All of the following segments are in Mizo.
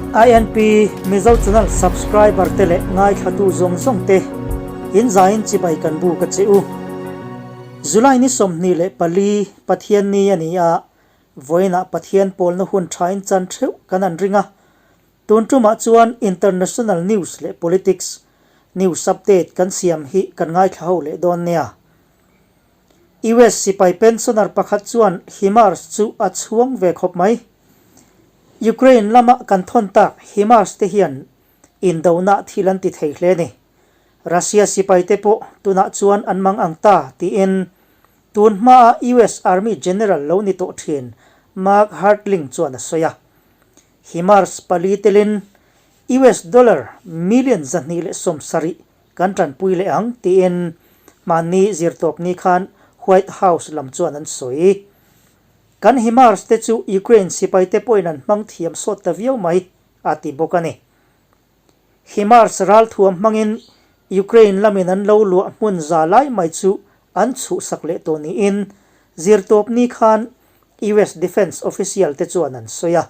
INP Mizo Channel subscriber te leh ngaithlatu zawng zawng te in zain chibai kan buk a che u. July ni 24 Pathianni a ni a, vawiinah Pathian pawlna hun thain chan theuh kan an ring a. Tun tumah chuan International News leh Politics News update kan siam hi kan ngaithla ho leh dawn nia. US sipai pensioner pakhat chuan HIMARS chu a chhuang ve khawp mai. Ukraine lama kan thawn tak HIMARS te hian indona thil an ti thei hle ni. Russia sipai te pawh tunah chuan an mang ang ta tiin tun hmaa US Army General lo ni tawh thin Mark Hartling chuan a sawi a. HIMARS pali telin US dollar million 270 kan tanpui leh ang tiin hmanni zirtawpni khan White House lam chuan an sawi. Kan HIMARS te chu Ukraine sipaite pawhin an hmang thiam sawt ta viau mai, a ti bawk a ni. HIMARS ralthuam hmangin Ukraine lamin an lo luah hmun za lai mai chu an chhuhsak leh tawh niin zirtawpni khan US defence official te chuan an sawi a.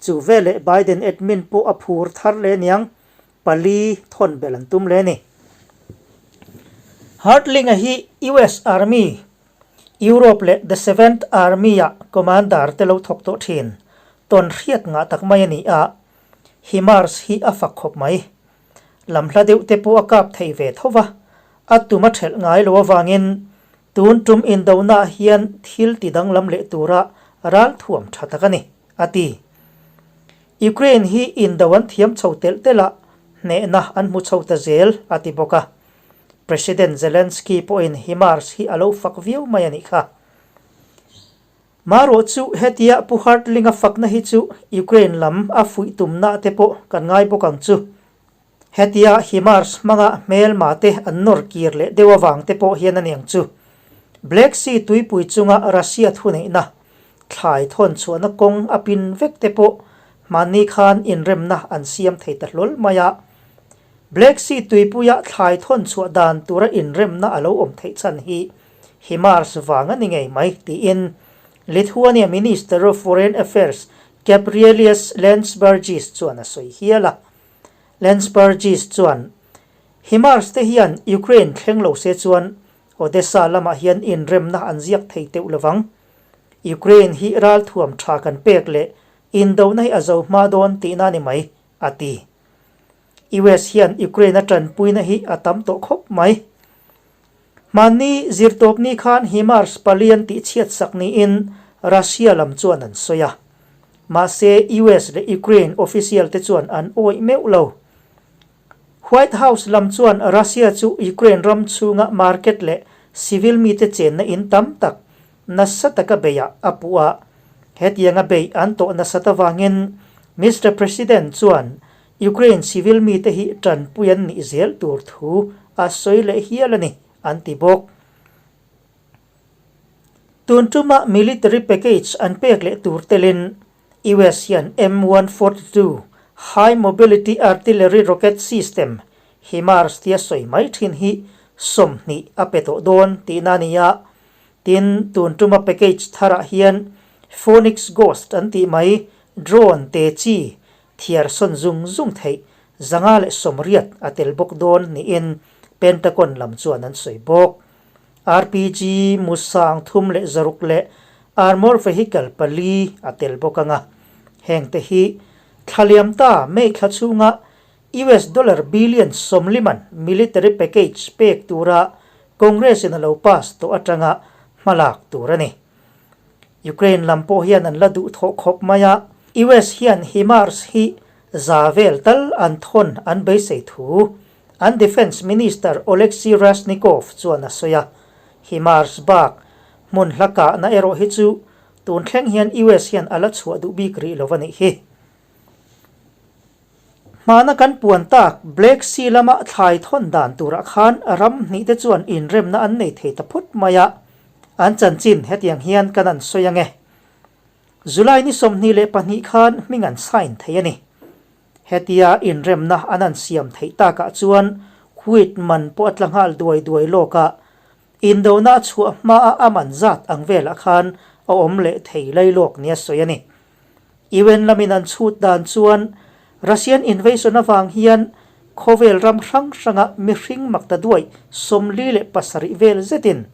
Chu veleh Biden admin pawh a phur thar leh aniang pali thawn belh an tum leh a ni. Hartling-a hi US Army, Europe leh The Seventh Army-a commander te lo thawk tawh thin, tawn hriat ngah tak mai a ni a, HIMARS hi a fak khawp mai. Lam hla deuh te pawh a kap thei ve tho va, a tum a thelh ngai lo avangin tun tum indonaah hian thil ti danglam leh tura ralthuam tha tak a ni, a ti. Ukraine hi indo an thiam chho telh telh a, hnehna an hmu chho ta zel, a ti bawk a. President Zelensky pawhin HIMARS hi a lo fak viau mai a nih kha. Marawh chu hetia Pu Hartling-a fakna hi chu Ukraine lam a fuih tumna te pawh kan ngai bawk ang chu. Hetia HIMARS hmanga hmelma te an nawr kir leh deuh avang te pawh hian a niang chu. Black Sea tuipui chunga Russia thuneihna thlai thawn chhuahna kawng a pin vek te pawh hmanni khan inremna an siam thei ta hlawl mai a. Black Sea tuipuia thlai thawn chhuah dan tura inremna a lo awm theih chhan hi HIMARS vang a ni ngei mai tiin Lithuania Minister of Foreign Affairs Gabrielius Landsbergis chuan a sawi hial a. Landsbergis chuan, HIMARS te hian Ukraine thleng lo se chuan Odessa lamah hian inremna an ziak thei teuh lovang. Ukraine hi ralthuam tha kan pek leh indona hi a zo hma dawn tihna a ni mai, a ti. US hian Ukraine a tanpuina hi a tam tawh khawp mai. Hmanni zirtawpni khan HIMARS palian tihchhiatsak niin Russia lam chuan an sawi a. Mahse, US leh Ukraine official te chuan an awih meuh lo. White House lam chuan Russia chu Ukraine ram chhunga market leh civil mite chenna in tam tak nasa taka beiah a puh a. Hetianga beih an tawh nasat avangin Mister President chuan Ukraine civil mite hi tanpui an nih zel tur thu a sawi leh hial a ni, an ti bawk. Tun tuma military package an pek leh tur telin US hian M142 High Mobility Artillery Rocket System, HIMARS tia sawi mai thin hi 20 a pe tawh dawn tihna a ni a. Tin, tun tuma package tharah hian Phoenix Ghost an tih mai drone te chi thiar sawn zung zung theih 180 a tel bawk dawn niin Pentagon lam chuan an sawi bawk. RPG mu 306 leh armour vehicle pali a tel bawk ang a, heng te hi thla liam ta May thla chhunga US dollar billion 40 military package pek tura Congress in a lo pass tawh atanga hmalak tur a ni. Ukraine lam pawh hian an la duh thawh khawp mai a, US hian HIMARS hi za vel tal an thawn an beisei thu an Defence Minister Oleksiy Reznikov chuan a sawi a. HIMARS bak hmun hla kahna erawh hi chu tun thleng hian US hian a la chhuah duh bik rih lo a nih hi. Hmana kan puan tak Black Sea lama thlai thawn dan turah khan ram hnih te chuan inremna an nei thei ta phut mai a, an chanchin hetiang hian kan an sawi ang e. July ni 22 khan hming an sign thei a ni. Hetia inremna an an siam theih takah chuan wheat man pawh a tla nghal duai duai lawk a, indona a chhuah hmaa a man zat ang velah khan a awm leh thei lai lawk nia sawi a ni. UN lamin an chhut dan chuan Russian invasion avang hian khawvel ram hrang hranga mihring makta duai 47 vel zetin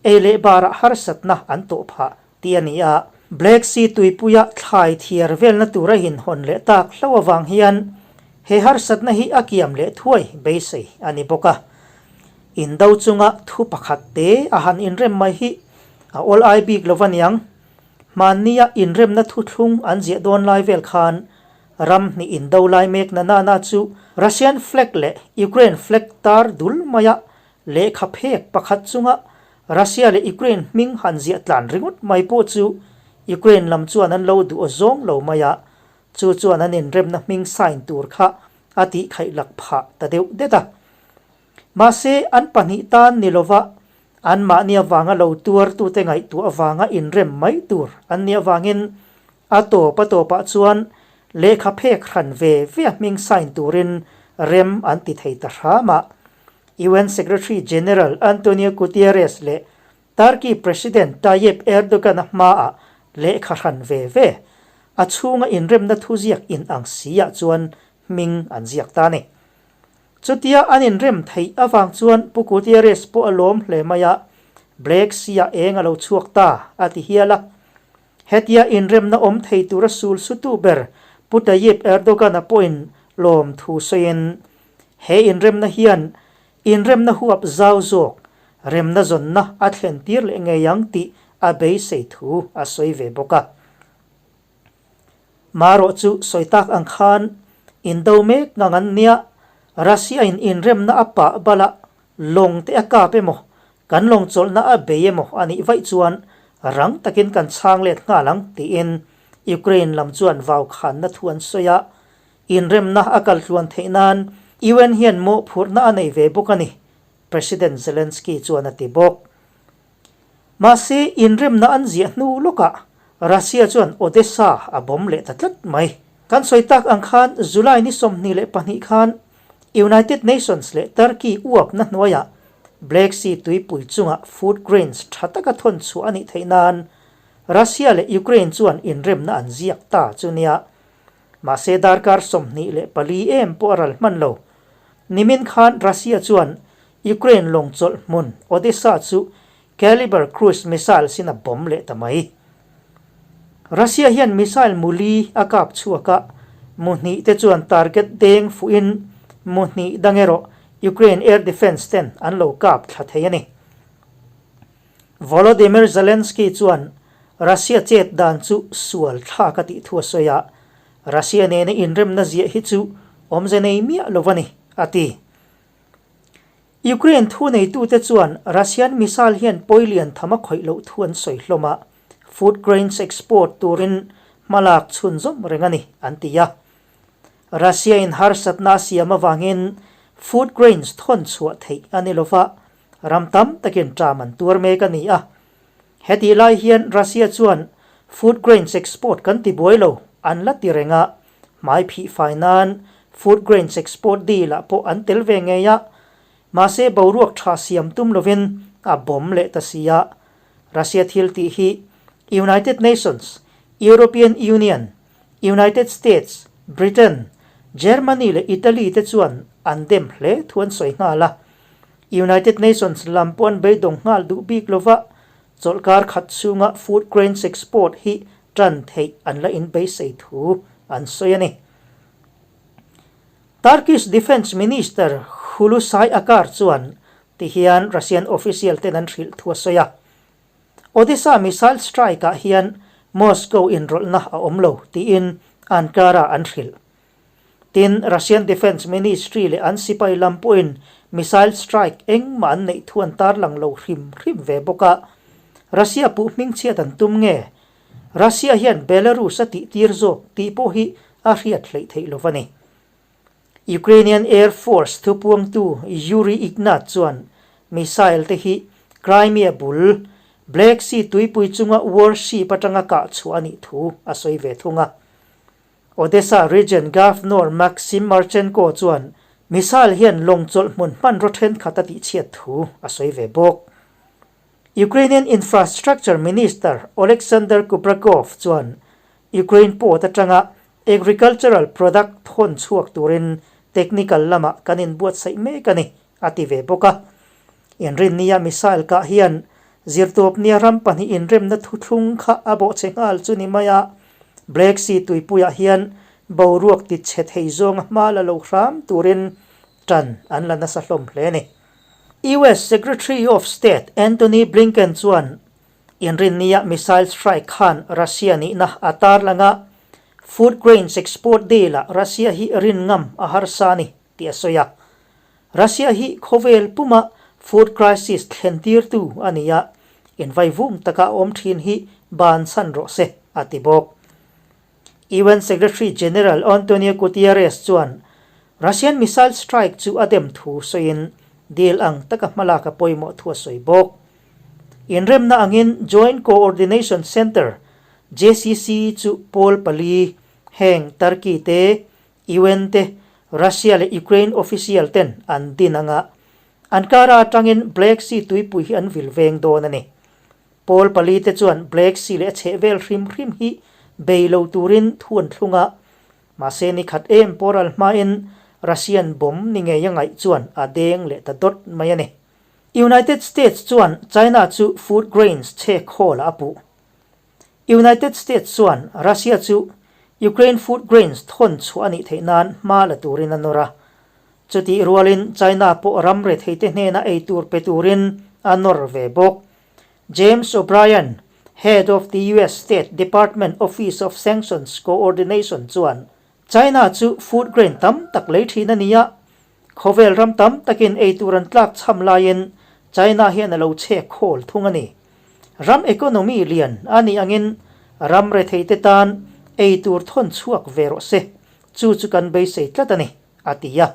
ei leh barah harsatna an tawh phah tih a ni a. Black Sea tuipuia thlai thiar velna tur a inhawn leh tak hlo avang hian he harsatna hi a kiam leh thuai beisei a ni bawk a. Indo chunga thu pakhat te a han inrem mai hi a awl ai bik lo aniang. Hmannia inremna thuthlung an ziah dawn lai vel khan ram hnih indo lai mek na nana chu Russian flag leh Ukraine flag tar dul maia lehkha phek pakhat chunga Russia leh Ukraine hming han ziah tlan ringawt mai pawh chu Ukraine lam chuan an lo duh aw zawng lo mai a, chu chuan an inremna hming sign tur kha a tihkhaih lak phah ta deuh det a. Mahse, an pahnih tan ni lova anmahni avanga lo tuartute ngaihtuah avanga inrem mai tur an nih avangin a tawp a tawpah chuan lehkha phek hran ve ve a hming sign turin rem an ti thei ta hram a. UN Secretary General Antonio Guterres leh Turkey President Tayyip Erdogan-a hmaah lehkha hran ve ve a chhunga inremna thuziak inang si-ah chuan hming an ziak ta a ni. Chutia an inrem theih avang chuan Pu Gutierrez pawh a lawm hle mai a, Black Sea-ah eng a lo chhuak ta, a ti hial a. Hetia inremna awm thei tura sul sutu ber Pu Tayyip Erdogan-a pawhin lawm thu sawiin, He inremna hian inremna huap zau zawk, remna zawnna a thlen tir leh ngei ang tih a beisei thu a sawi ve bawk a. Marawh chu sawi tak ang khan indo mek ngang an nia, Russia in inremna a pah bala lawng te a kap emaw, kan lawng chawlhna a bei emaw a nih vaih chuan rang takin kan chhang let nghal ang tiin Ukraine lam chuan vau khanna thu an sawi a, inremna a kal tluan theih nan UN hian mawhphurhna a nei ve bawk a ni, President Zelensky chuan a ti bawk. Mahse, inremna an ziah hnu lawkah Russia chuan Odessa a bomb leh ta tlat mai. Kan sawi tak ang khan July ni 22 khan United Nations leh Turkey uapna hnuaiah Black Sea tuipui chunga food grains tha taka thawn chhuah a nih theih nan Russia leh Ukraine chuan inremna an ziak ta chu nia. Mahse darkar 24 em pawh a ral hman lo. Nimin khan Russia chuan Ukraine lawng chawlh hmun Odessa chu Caliber cruise missiles in a bomb leh ta mai. Russia hian missile mu li a kap chhuak a, mu hnih te chuan target deng fuhin mu hnih dang erawh Ukraine air defence ten an lo kap thla thei a ni. Volodymyr Zelensky chuan Russia chet dan chu sual thlak a tih thu a sawi a, Russia nena inremna ziah hi chu awmze nei miah lo a ni, a ti. Ukraine thuneitute chuan Russian missile hian pawi lian tham a khawih loh thu an sawi hlawm a, food grains export turin hmalak chhunzawm reng a ni, an ti a. Russia-in harsatna a siam avangin food grains thawn chhuah theih a ni lova, ram tam takin ṭam an tuar mek a ni a. Hetih lai hian Russia chuan food grains export kan ti buai lo an la ti reng a, Hmai phih fai nan food grains export deal ah pawh an tel ve ngei a, mahse boruak tha siam tum lovin a bawm leh ta si a. Russia thil tih hi United Nations, European Union, United States, Britain, Germany leh Italy te chuan an dem hle thu an sawi nghal a. United Nations lam pawh an beidawng nghal duh bik lova, chawlhkar khat chhunga food grains export hi tan theih an la inbeisei thu an sawi a ni. Turkish Defence Minister Hulusi Akar chuan tihian Russian official ten an hrilh thu a sawi a, Odessa missile strike ah hian Moscow inrawlhna a awm lo tiin Ankara an hrilh. Tin, Russian Defence Ministry leh an sipai lam pawhin missile strike engmah an neih thu an tarlang lo hrim hrim ve bawk a. Russia puh hmingchhiat an tum nge? Russia hian Belarus a tihtir zawk tih pawh hi a hriat hleih theih lo a ni. Ukrainian Air Force thupuangtu Yuri Ignat chuan missile te hi Crimea bul Black Sea tuipui chunga warship atanga kah chhuah a nih thu a sawi ve thung a. Odessa Region Governor Maksym Marchenko chuan missile hian lawng chawlh hmun hmanraw thenkhat a tihchhiat thu a sawi ve bawk. Ukrainian Infrastructure Minister Oleksandr Kubrakov chuan Ukraine port atanga Agricultural product thawn chhuak turin technical lamah kan inbuatsaih mek a ni, a ti ve bawk a. Inrinnia missile kah hian zirtawpnia ram pahnih inremna thuthlung kha a bawhchhe nghal chu ni mai a, Black Sea tuipuiah hian boruak tichhe thei zawnga hma la lo hram turin tan an la nasa hlawm hle a ni. US Secretary of State Antony Blinken chuan Inrinnia missile strike khan Russia nihna a tarlang a, food grains export deal-ah Russia hi rin ngam a harsa a ni tih a sawi a. Russia hi khawvel puma food crisis thlen tirtu a ni a, invaivung taka a awm thin hi bansan rawh se, a ti bawk. UN Secretary General Antonio Guterres chuan Russian missile strike chu a dem thu sawiin deal ang taka hmalak a pawimawh thu a sawi bawk. Inremna angin Joint Coordination Centre, JCC, chu pawl pali heng Turkey te, UN te, Russia leh Ukraine official ten an din anga Ankara atangin Black Sea tuipui hi an vil veng dawn a ni. Pawl pali te chuan Black Sea leh a chhehvel hrim hrim hi bei lo turin thu an thlung a, mahse ni khat em pawral hmain Russian bomb ni ngei a ngaih chuan a deng leh ta dawt mai a ni. United States chuan China chu food grains chhe khawl ah a puh. United States chuan Russia chu Ukraine food grains thawn chhuah a nih theih nan hma la turin a nawr a. Chutih rualin China pawh ram retheite hnena ei tur pe turin a nawr ve bawk. James O'Brien, head of the US State Department Office of Sanctions Coordination chuan China chu food grain tam tak lei thin a ni a, khawvel ram tam takin ei tur an tlak chham laiin China hian a lo chhek khawl thung a ni. Ram economy lian a nih angin ram retheite tan ei tur thawn chhuak ve rawh se, chu chu kan beisei tlat a ni, a ti a.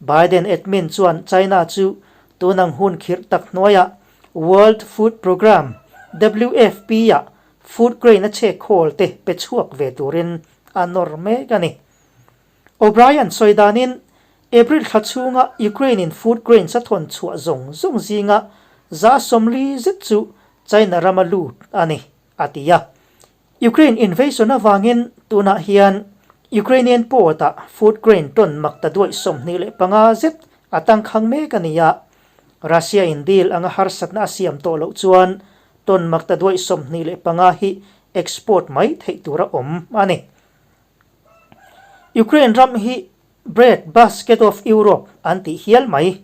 Biden admin chuan China chu tunang hun khirh tak hnuaiah World Food Programme, WFP, ah food grain a chhek khawl te pe chhuak ve turin a nawr mek a ni. O'Brien sawi danin April thla chhunga Ukraine-in food grains a thawn chhuah zawng zawng zinga 140 zet chu China rama lut a ni, a ti a. Ukraine invasion avangin tunah hian Ukrainian port-ah food grain ton mak ta duaih 25 zet a tangkhang mek a ni a. Russia-in deal anga harsatna a siam tawh loh chuan ton mak ta duaih 25 hi export mai theih tur a awm a ni. Ukraine ram hi bread basket of Europe an tih hial mai.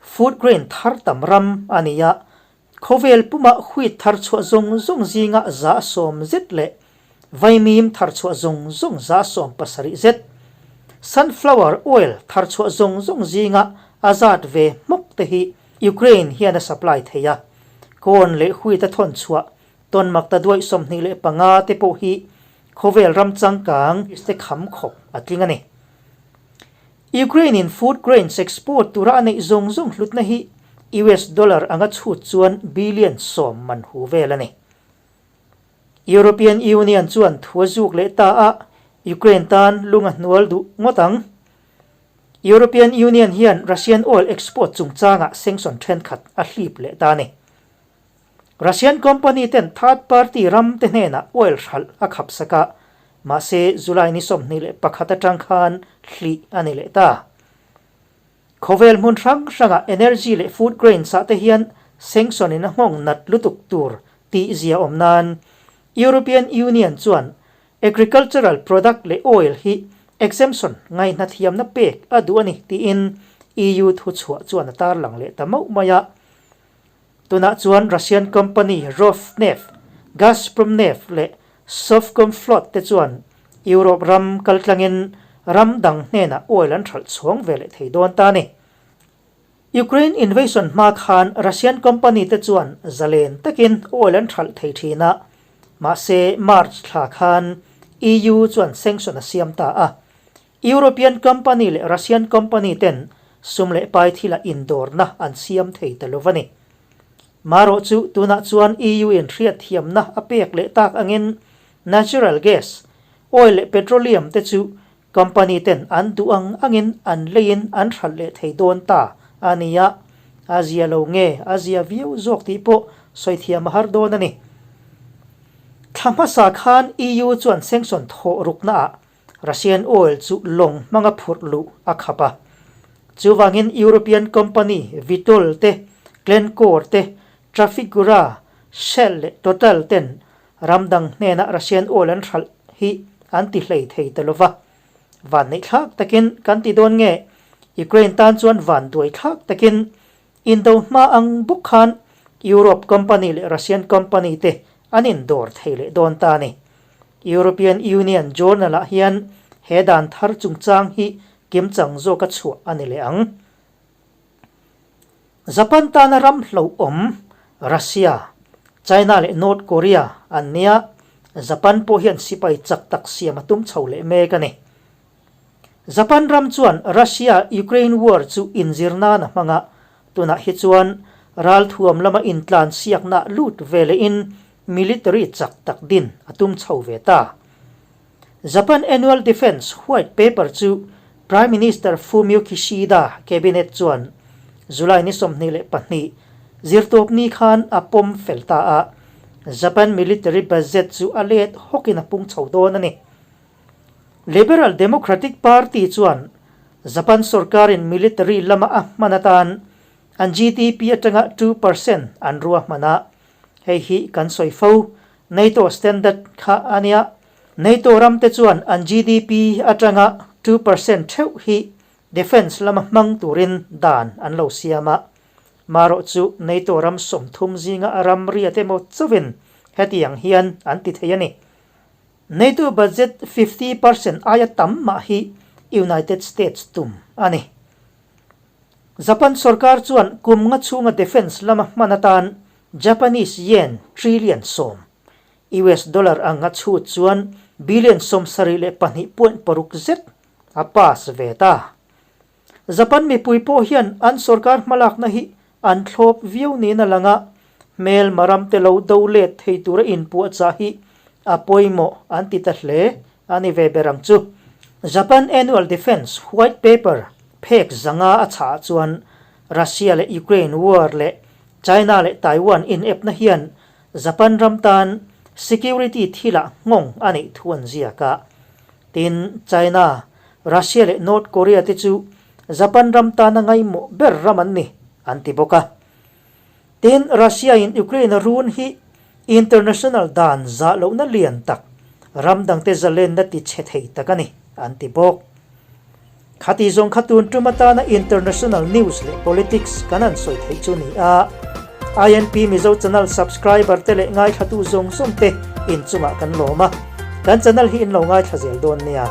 Food grain thar tam ram a ni a, Khawvel pumah wheat thar chhuah zawng zawng zinga 10% zet leh vaimim thar chhuah zawng zawng 70% zet, sunflower oil thar chhuah zawng zawng zinga a zat ve hmawk te hi Ukraine hian a supply thei a. Corn leh wheat a thawn chhuah tawn mak ta duaih 25 te pawh hi khawvel ram changkang te kham khawp a tling a ni. Ukraine-in food grains export tura a neih zawng zawng hlutna hi US dollar anga chhut chuan billion 10 man hu vel a ni. European Union chuan thu a zuk leh ta a, Ukraine tan lung a hnual duh ngawt ang. European Union hian Russian oil export chungchangah sanction thenkhat a hlip leh ta a ni. Russian company ten third party ram te hnenah oil hralh a khap sak a, mahse July ni 21 atang khan hlih a ni leh ta. Khawvel hmun hrang hrangah energy leh food grains ah te hian sanction in a nghawng nat lutuk tur tih zia awm nan European Union chuan agricultural product leh oil hi exemption ngaihna thiamna pek a duh a ni tiin EU thuchhuah chuan a tarlang leh ta mauh mai a. Tunah chuan Russian company Rosneft, Gazpromneft leh Sovcomflot te chuan Europe ram kaltlangin ram dang hnenah oil an hralh chhuang ve leh thei dawn ta a ni. Ukraine invasion hma khan Russian company te chuan zalen takin oil an hralh thei thin a, mahse March thla khan EU chuan sanction a siam ta a. European company leh Russian company ten sum leh pai thila indawrna an siam thei ta lo va ni. Marawh chu tunah chuan EU in hriatthiamna a pek leh tak angin natural gas, oil leh petroleum te chu company ten an duh ang angin an leiin an hralh leh thei dawn ta a ni a, a zia lo nge a zia viau zawk tih pawh sawi thiam a har dawn a ni. Thla hmasa khan EU chuan sanction thawh ruknaah. Russian oil chu lawng hmanga phurh luh a khap a. Chuvangin European company Vitol te, Glencore te, Trafigura, Shell leh Total ten ram dang hnena Russian oil an hralh hi an ti hlei thei ta lova. Vanneih thlak takin kan ti dawn nge? Ukraine tan chuan vanduai thlak takin indo hma ang bawk khan Europe company leh Russian company te an indawr thei leh dawn ta a ni. European Union Journal ah hian he dan thar chungchang hi kimchang zawka chhuah a ni leh ang. Japan tana ram hlauhawm Russia, China leh North Korea an nia, Japan pawh hian sipai chak tak siam a tum chho leh mek a ni. Japan ram chuan Russia-Ukraine war chu inzir nan a hmang a, tunah hi chuan ralthuam lama intlan siakna lut ve lehin military chak tak din a tum chho ve ta. Japan Annual Defence White Paper chu Prime Minister Fumio Kishida Cabinet chuan July ni 22 zirtawpni khan a pawm fel ta a, Japan military budget chu a let hawkin a pung chho dawn a ni. Liberal Democratic Party chuan Japan sorkarin military lama a hman atan an GDP atanga 2% an ruahman a, hei hi kan sawi fo. NATO standard kha a nia. NATO ram te chuan an GDP atanga 2% theuh hi defence lama hmang turin dan an lo siam a. Marawh chu NATO ram 30 zinga a ram riat emaw chauhin hetiang hian an ti thei a ni. NATO budget 50% aia tam mah hi United States tum a ni. Japan sorkar chuan kum nga chhunga defence lama hman atan Japanese yen trillion 10, US dollar anga chhut chuan billion 72.6 zet a pass ve ta. Japan mipui pawh hian an sorkar hmalakna hi an thlawp viau niin a lang a, hmelma ram te lo do let thei tura inpuahchah hi a pawimawh an ti ta hle a ni ve ber ang chu. Japan Annual Defence White Paper phek 500 a chhah chuan Russia leh Ukraine war leh China leh Taiwan inepna hian Japan ram tan security thilah nghawng a neih thu an ziak a. Tin, China, Russia leh North Korea te chu Japan ram tana ngaimawh ber ram an ni, an ti bawk a. Tin, Russia in Ukraine a run hi international dan zah lohna lian tak, ram dangte zalenna ti chhe thei tak a ni, an ti bawk. Khati zawng kha tun tum atana international news leh politics kan han sawi theih chu ni a, INP Mizo channel subscriber te leh ngaithlatu zawng zawng te inchungah kan lawm a, kan channel hi in lo ngaithla zel dawn nia.